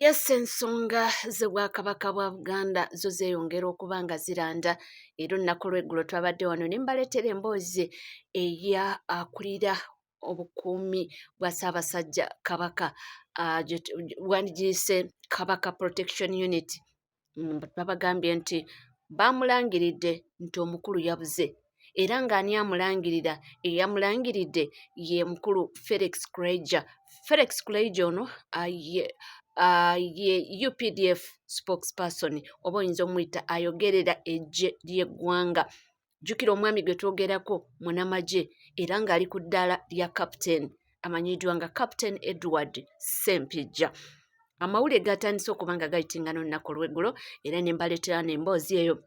Yes, ensonga z'Obwakabaka bwa Buganda zo zeeyongera okuba nga ziranda, era olunaku lw'eggulo twabadde wano ne mbaleetera emboozi eya akulira obukuumi bwa Ssaabasajja Kabaka, wandigiyise Kabaka Protection Unit. Babagambye nti baamulangiridde nti omukulu yabuze, era ng'ani amulangirira? Eyamulangiridde ye mukulu Felix Kulayigye. Felix Kulayigye ono ye UPDF spokesperson, oba oyinza omuyita ayogerera eggye ly'eggwanga. Jjukira omwami gwe twogerako munamagye era ng'ali ku ddaala lya captain, amanyiddwa nga Captain Edward Ssempijja. Amawulire gatandise okuba nga gayitingana olunaku olw'eggulo, era ne mbaleetera n'emboozi eyo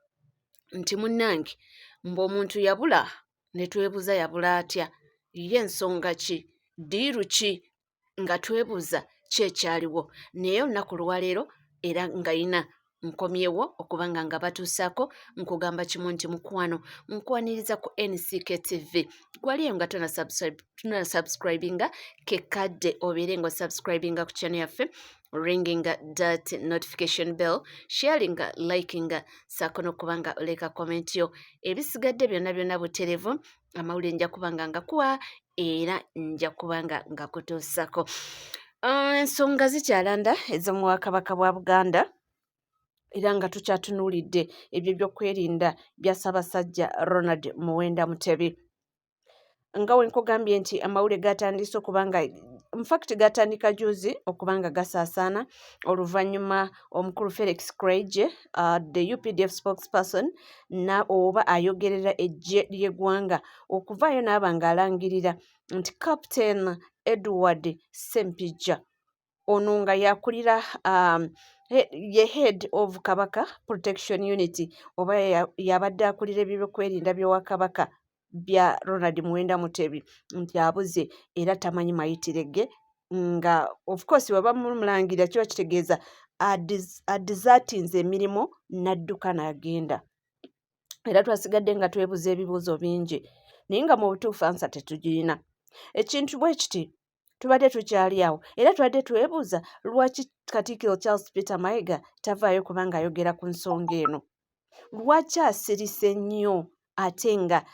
nti munnange mbu omuntu yabula, ne twebuuza yabula atya, ye ensonga ki, deal ki, nga twebuuza ki ekyaliwo. Naye olunaku lwaleero era nga yina nkomyewo okuba nga nga batuusaako, nkugamba kimu nti mukwano nkwaniriza ku NCK TV. Gwaliyo nga tona subscribinga, kekadde obeere nga osubscribinga ku channel yaffe, ringinga that notification bell, sharinga, likinga, saako n'okuba nga oleka comment yo. Ebisigadde byonna byonna buterevu, amawulire nja kuba nga ngakuwa era nja kuba nga ngakutuusako. Ensonga zikyalanda ez'omu Bwakabaka bwa Buganda, era nga tukyatunuulidde ebyo ebyokwerinda bya Ssaabasajja Ronald Muwenda Mutebi. Nga we nkugambye nti amawulire gatandise okuba nga, infact, gatandika juzi okuba nga gasaasaana oluvannyuma omukulu Felix Kulayigye, the UPDF spokesperson, na oba ayogerera eggye ly'eggwanga, okuvaayo n'aba ng'alangirira nti Captain Edward Ssempijja ono nga yakulira, ye head of Kabaka Protection Unit, oba yabadde akulira ebyokwerinda by'Obwakabaka bya Ronald Muwenda Mutebi, nti abuze era tamanyi mayitire ge. Nga of course bwe bamulangira kiba kitegeeza adesertinze emirimu n'adduka n'agenda. Era twasigadde nga twebuuza ebibuuzo bingi, naye nga mu butuufu answer tetugirina. Ekintu bwe kiti tubadde tukyali awo, era tubadde twebuuza lwaki Katikkiro Charles Peter Mayiga tavaayo kubanga ayogera ku nsonga eno. Lwaki asirise nnyo, ate nga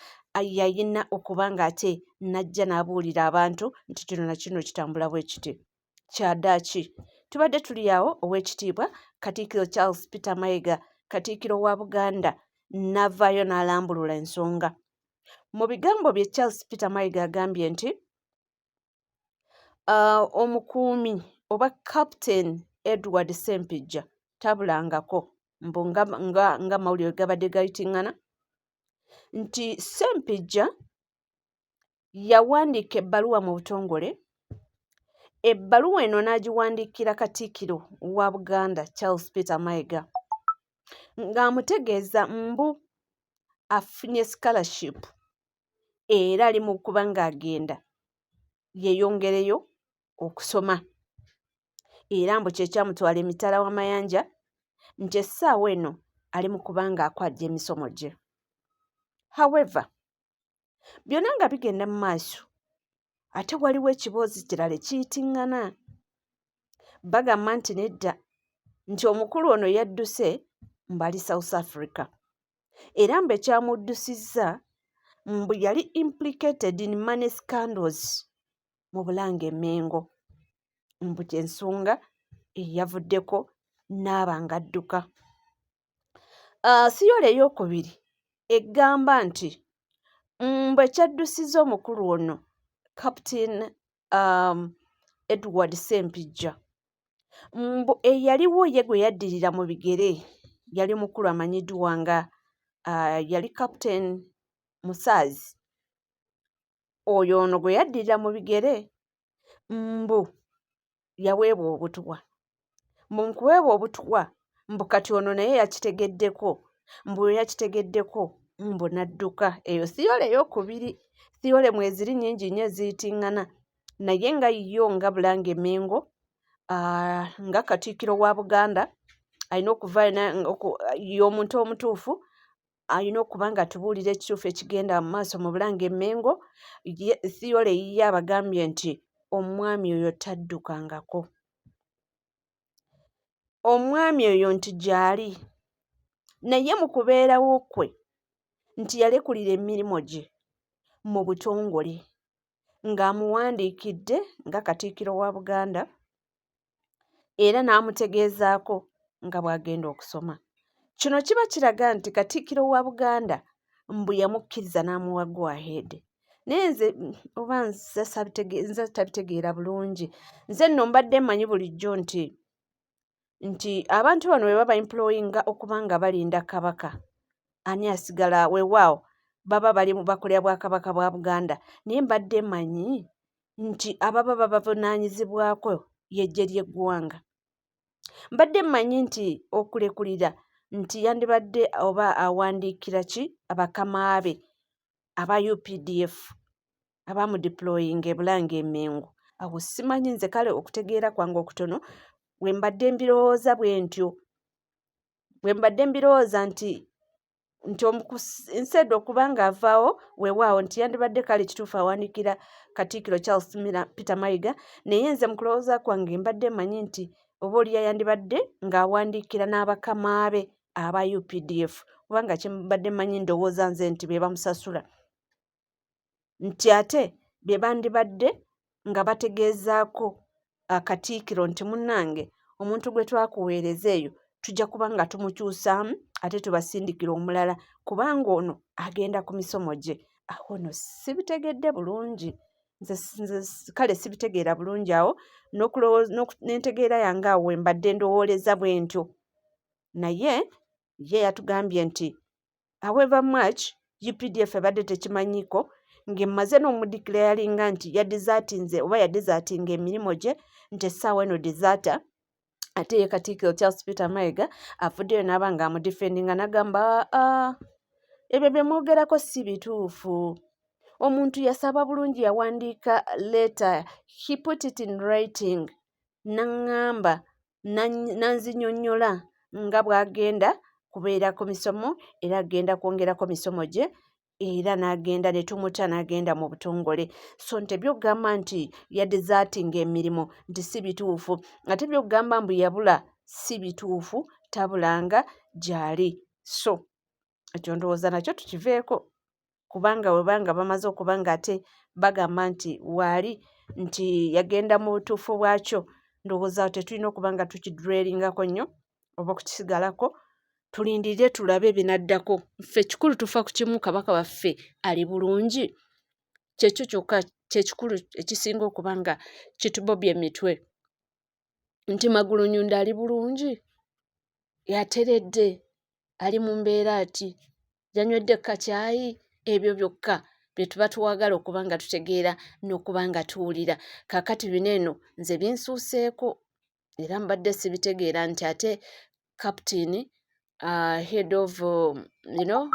yayina okuba nga ate n'ajja n'abuulira abantu nti kino na kino kitambula bwe kiti? Kyaddaaki tubadde tuli awo, Oweekitiibwa Katikkiro Charles Peter Mayiga, Katikkiro wa Buganda, n'avaayo n'alambulula ensonga. Mu bigambo bye, Charles Peter Mayiga agambye nti omukuumi oba Captain Edward Ssempijja tabulangako, mbu nga, nga, nga mawulire gabadde gayitiŋŋana nti Ssempijja yawandiika ebbaluwa mu butongole. Ebbaluwa eno n'agiwandiikira Katikkiro wa Buganda Charles Peter Mayiga, ng'amutegeeza mbu afunye scholarship era ali mu kuba ng'agenda yeeyongereyo okusoma, era mbu kye kyamutwala emitala w'amayanja, nti essaawa eno ali mu kuba ng'akwajja emisomo gye. However, byonna nga bigenda mu maaso, ate waliwo ekiboozi kirala ekiyitiŋŋana. Bagamba nti nedda, nti omukulu ono yadduse, mbu ali South Africa, era mbu ekyamuddusizza mbu yali implicated in money scandals mu Bulange Mengo, mbu kyensonga eyavuddeko n'aba ng'adduka. Theory ey'okubiri egamba nti mbu ekyaddusizza omukulu ono Captain Edward Ssempijja, mbu eyaliwo ye gwe yaddirira mu bigere yali mukulu amanyiddwa nga yali Captain Musaazi. Oyo ono gwe yaddirira mu bigere mbu yaweebwa obutwa. Mbu mu kuweebwa obutwa, mbu kati ono naye yakitegeddeko, mbu we yakitegeddeko mbu n'adduka. Eyo theory ey'okubiri. Theory mweziri nnyingi nnyo eziyitiŋŋana, naye nga yo nga Bulange Mengo, nga Katikkiro wa Buganda, alina okuvaayo y'omuntu omutuufu alina okuba nga atubuulira ekituufu ekigenda mu maaso mu Bulange Mengo. Theory eyiye abagambye nti omwami oyo taddukangako. Omwami oyo nti gyali, naye mu kubeerawo kwe nti yalekulira emirimu gye mu butongole ng'amuwandiikidde nga Katikkiro wa Buganda era n'amutegeezaako nga bw'agenda okusoma. Kino kiba kiraga nti Katikkiro wa Buganda mbu yamukkiriza n'amuwa go ahead. Naye nze oba nze nze tabitegeera bulungi. Nze nno mbadde mmanyi bulijjo nti abantu bano bwe baba employinga okuba nga balinda Kabaka, ani asigala? Weewaawo baba bali bakolera Bwakabaka bwa Buganda, naye mbadde mmanyi nti ababa babavunaanyizibwako y'eggye ly'eggwanga. Mbadde mmanyi nti okulekulira nti yandibadde oba awandiikira ki bakama be aba UPDF abamudeployinga e Bulange e Mmengo. Awo simanyi nze, kale okutegeera kwange okutono bwe mbadde mbirowooza bwe ntyo, bwe mbadde mbirowooza nti instead okuba ng'avaawo, weewaawo nti yandibadde kale kituufu awandiikira Katikkiro Charles Peter Mayiga, naye nze mu kulowooza kwange mbadde mmanyi nti oba oliya yandibadde ng'awandiikira n'abakama be aba UPDF, kubanga kye mbadde mmanyi ndowooza nze nti be bamusasula, nti ate be bandibadde nga bategeezaako Katikkiro nti munnange, omuntu gwe twakuweereza eyo tujja kuba nga tumukyusaamu ate tubasindikira omulala kubanga ono agenda ku misomo gye. Awo nno sibitegedde bulungi nze, kale sibitegeera bulungi awo n'entegeera yange awo we mbadde ndowooleza bwe ntyo, naye ye yatugambye nti however much UPDF ebadde tekimanyiiko ng'emaze n'omudeclaringa nti yadesertinze oba yadesertinga emirimu gye, nti essaawa eno deserter, ate ye Katikkiro Charles Peter Mayiga avuddeyo n'aba ng'amudefendinga n'agamba, aa, ebyo bye mwogerako si bituufu, omuntu yasaba bulungi, yawandiika letter, he put it in writing, n'aŋŋamba nanzinyonnyola nga bw'agenda kubeera ku misomo era agenda kwongerako misomo gye, era n'agenda ne tumuta n'agenda mu butongole. So nti ebyokugamba nti yadesertinga emirimu nti si bituufu, ate byokugamba mbu yabula si bituufu, tabulanga, gy'ali. So ekyo ndowooza nakyo tukiveeko, kubanga webanga bamaze okuba nga ate bagamba nti waali, nti yagenda mu butuufu bwakyo, ndowooza tetulina okuba nga tukidwellingako nnyo oba okukisigalako. Tulindirire tulabe binaddako. Ffe ekikulu tufa ku kimu, Kabaka waffe ali bulungi, kyekyo kyokka kyekikulu ekisinga okuba nga kitubobya emitwe, nti Magulunyunda ali bulungi, yateredde, ali mu mbeera ati, yanywedde kacyayi. Ebyo byokka bye tuba twagala okuba nga tutegeera n'okuba nga tuwulira. Kaakati bino eno nze binsuuseeko era mbadde sibitegeera nti ate captain, head of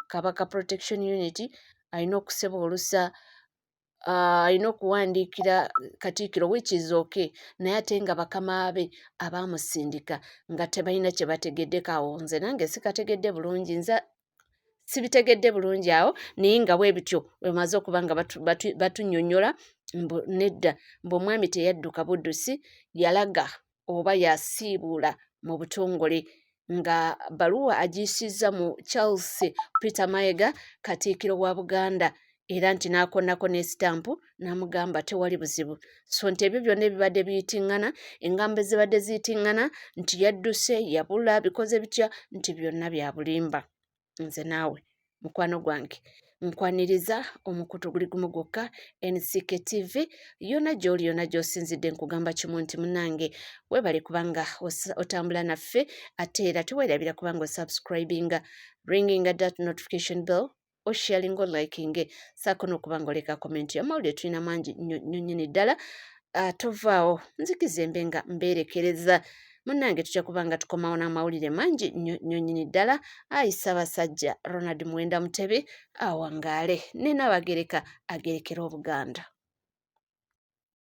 Kabaka Protection Unit alina okuseba olusa, alina okuwandiikira Katikkiro, which is okay, naye ate nga bakama be abaamusindika nga tebalina kye bategeddeko. Awo nze nange sikategedde bulungi, nze sibitegedde bulungi awo, naye nga bwe bityo bwemaze okuba nga batunnyonnyola mbu nedda, mbu omwami teyadduka buddusi, yalaga oba yasiibuula mu butongole nga baluwa agiyisizza mu Charles Peter Mayiga, Katikkiro wa Buganda, era nti n'akonnako n'esitampu n'amugamba tewali buzibu. So nti ebyo byonna ebibadde biyitiŋŋana, engambo ezibadde ziyitiŋŋana nti yadduse, yabula, bikoze bitya, nti byonna bya bulimba. Nze naawe mukwano gwange nkwaniriza omukutu guli gumu gwokka, NCK TV. Yonna gy'oli, yonna gy'osinzidde, nkugamba kimu nti munnange weebale kubanga otambula naffe, ate era teweerabira kubanga osubscribinga, ringinga that notification bell, osharinga, olikinge, saako n'okuba nga oleka comment. Amawulire tulina mangi nnyo nnyini ddala. Tovaawo, nzikiza embe nga mbeerekereza. Munnange tujja kuba nga tukomawo n'amawulire mangi nnyo nnyo nnyini ddala. Ayi Ssaabasajja Ronald Muwenda Mutebi awangaale, ne Naabagereka agerekera Obuganda.